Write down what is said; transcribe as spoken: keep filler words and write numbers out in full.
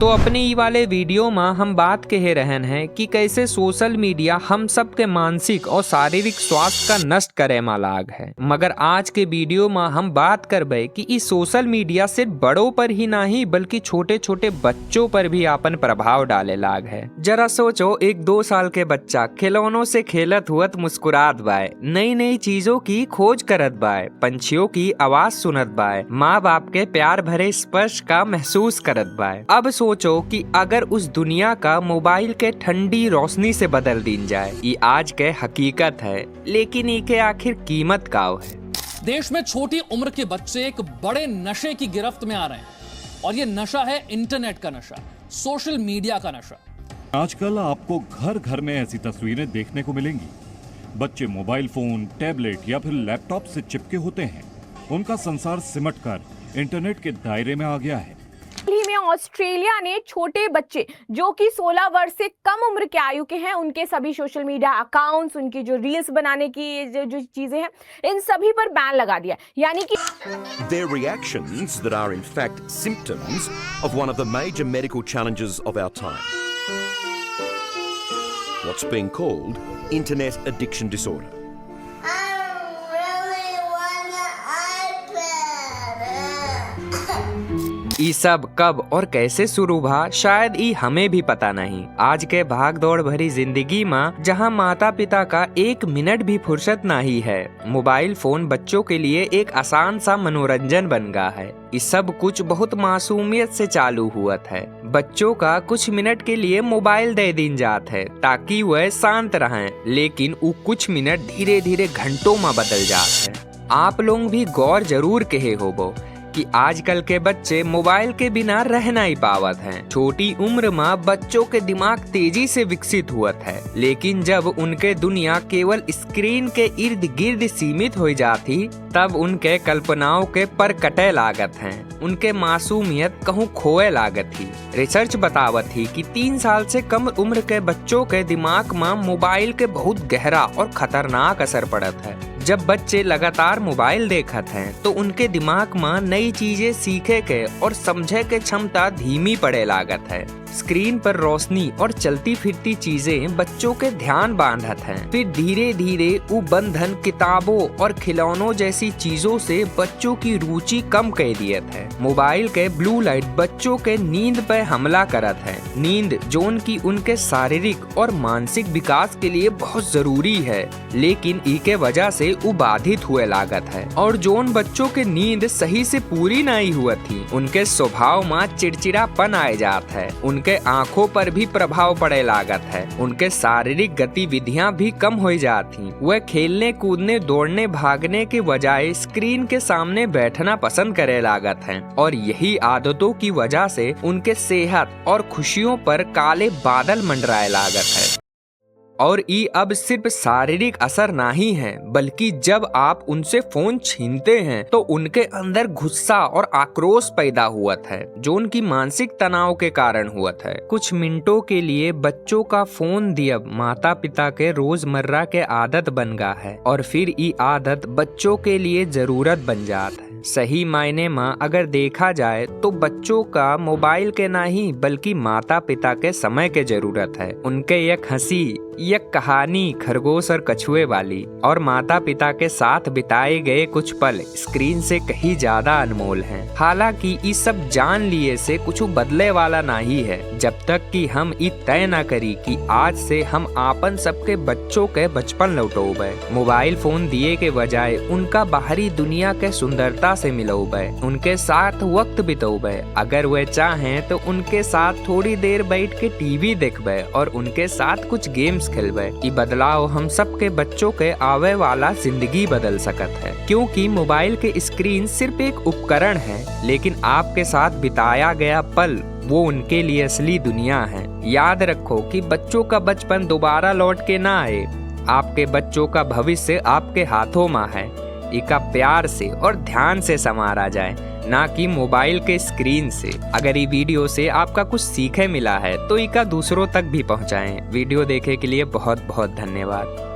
तो अपने ई वाले video मा हम बात कहे रहन हैं कि कैसे social media हम सब के मानसिक और शारीरिक स्वास्थ्य का नष्ट करे मा लाग है। मगर आज के video मा हम बात करबे कि ई social media सिर्फ बड़ों पर ही नहीं, बल्कि छोटे-छोटे बच्चों पर भी आपन प्रभाव डाले लाग है। जरा सोचो, एक दो साल के बच्चा खिलौनों से खेलत हुअत मुस्कुरात बाय, नई नई चीजों की खोज करत बाय, पंछियों की आवाज सुनत बाय, माँ बाप के प्यार भरे स्पर्श का महसूस करत बाय। अब सोचो कि अगर उस दुनिया का मोबाइल के ठंडी रोशनी से बदल दीन जाए। ई आज के हकीकत है, लेकिन ई के आखिर कीमत काव है? देश में छोटी उम्र के बच्चे एक बड़े नशे की गिरफ्त में आ रहे हैं और ये नशा है इंटरनेट का नशा, सोशल मीडिया का नशा। आजकल आपको घर घर में ऐसी तस्वीरें देखने को मिलेंगी। बच्चे मोबाइल फोन, टैबलेट या फिर लैपटॉप से चिपके होते हैं। उनका संसार सिमटकर इंटरनेट के दायरे में आ गया है। हाल ही में ऑस्ट्रेलिया ने छोटे बच्चे जो कि सोलह वर्ष से कम उम्र के आयु के हैं, उनके सभी सोशल मीडिया अकाउंट्स, उनकी जो रील्स बनाने की जो, जो चीजें हैं, इन सभी पर बैन लगा दिया। यानी कि They're reactions that are in fact symptoms of one of the major medical challenges of our time. What's being called internet addiction disorder. I really want an iPad. ई सब कब और कैसे शुरू भा, शायद ई हमें भी पता नहीं। आज के भागदौड़ भरी जिंदगी मा जहाँ माता पिता का एक मिनट भी फुर्सत नहीं है, मोबाइल फोन बच्चों के लिए एक आसान सा मनोरंजन बन गा है। ई सब कुछ बहुत मासूमियत से चालू हुअत है। बच्चों का कुछ मिनट के लिए मोबाइल दे दीन जात है ताकि वह शांत रहें, लेकिन उ कुछ मिनट धीरे धीरे घंटों मा बदल जात है। आप लोग भी गौर जरूर कहे होबो कि आजकल के बच्चे मोबाइल के बिना रह नहीं पावत हैं। छोटी उम्र मा बच्चों के दिमाग तेजी से विकसित हुअत है, लेकिन जब उनके दुनिया केवल स्क्रीन के इर्द गिर्द सीमित हो जात ही, तब उनके कल्पनाओं के पर कटे लागत हैं, उनके मासूमियत कहूँ खोए लागत ही। रिसर्च बतावत ही कि तीन साल से कम उम्र के बच्चों के दिमाग मा मोबाइल के बहुत गहरा और खतरनाक असर पड़त है। जब बच्चे लगातार मोबाइल देखत हैं, तो उनके दिमाग मा नई चीजें सीखे के और समझे के क्षमता धीमी पड़े लागत है। स्क्रीन पर रोशनी और चलती फिरती चीजें बच्चों के ध्यान बांधत हैं। फिर धीरे धीरे उ बंधन किताबों और खिलौनों जैसी चीजों से बच्चों की रुचि कम कर दियत है। मोबाइल के ब्लू लाइट बच्चों के नींद पे हमला करत है। नींद जोन की उनके शारीरिक और मानसिक विकास के लिए बहुत जरूरी है, लेकिन ई के वजह से उ बाधित हुए लागत है। और जोन बच्चों के नींद सही से पूरी नहीं हुआ थी, उनके स्वभाव मा चिड़चिड़ापन आए जात है, उनके आँखों पर भी प्रभाव पड़े लागत है, उनके शारीरिक गतिविधियाँ भी कम हो जात ही। वह खेलने कूदने, दौड़ने भागने के बजाय स्क्रीन के सामने बैठना पसंद करे लागत हैं और यही आदतों की वजह से उनके सेहत और खुशियों पर काले बादल मंडराए लागत है। और ई अब सिर्फ शारीरिक असर नाही है, बल्कि जब आप उनसे फोन छीनते हैं, तो उनके अंदर गुस्सा और आक्रोश पैदा हुअत है, जो उनकी मानसिक तनाव के कारण हुअत है। कुछ मिनटों के लिए बच्चों का फोन दियब माता पिता के रोजमर्रा के आदत बन गा है, और फिर ई आदत बच्चों के लिए जरूरत बन जात है। सही मायने मा अगर देखा जाए, तो बच्चों का मोबाइल के नाही, बल्कि माता पिता के समय के जरूरत है। उनके एक हंसी, एक कहानी खरगोश और कछुए वाली, और माता पिता के साथ बिताए गए कुछ पल स्क्रीन से कहीं ज्यादा अनमोल हैं। हालांकि ई सब जान लिए से कुछ बदले वाला नाही है, जब तक कि हम ई तय ना करी कि आज से हम आपन सबके बच्चों के बचपन लौटोबे। मोबाइल फोन दिए के बजाय उनका बाहरी दुनिया के सुंदरता से मिलौबे, उनके साथ वक्त बितौबे। अगर वे चाहें, तो उनके साथ थोड़ी देर बैठ के टीवी देखबे और उनके साथ कुछ गेम्स खेलबे। ई बदलाव हम सबके बच्चों के आवे वाला जिंदगी बदल सकत है, क्योंकि मोबाइल के स्क्रीन सिर्फ एक उपकरण है, लेकिन आपके साथ बिताया गया पल वो उनके लिए असली दुनिया है। याद रखो कि बच्चों का बचपन दोबारा लौट के ना आए। आपके बच्चों का भविष्य आपके हाथों मा है। इका प्यार से और ध्यान से संवारा जाए, ना कि मोबाइल के स्क्रीन से। अगर ई वीडियो से आपका कुछ सीखे मिला है, तो इका दूसरों तक भी पहुंचाएं। वीडियो देखे के लिए बहुत बहुत धन्यवाद।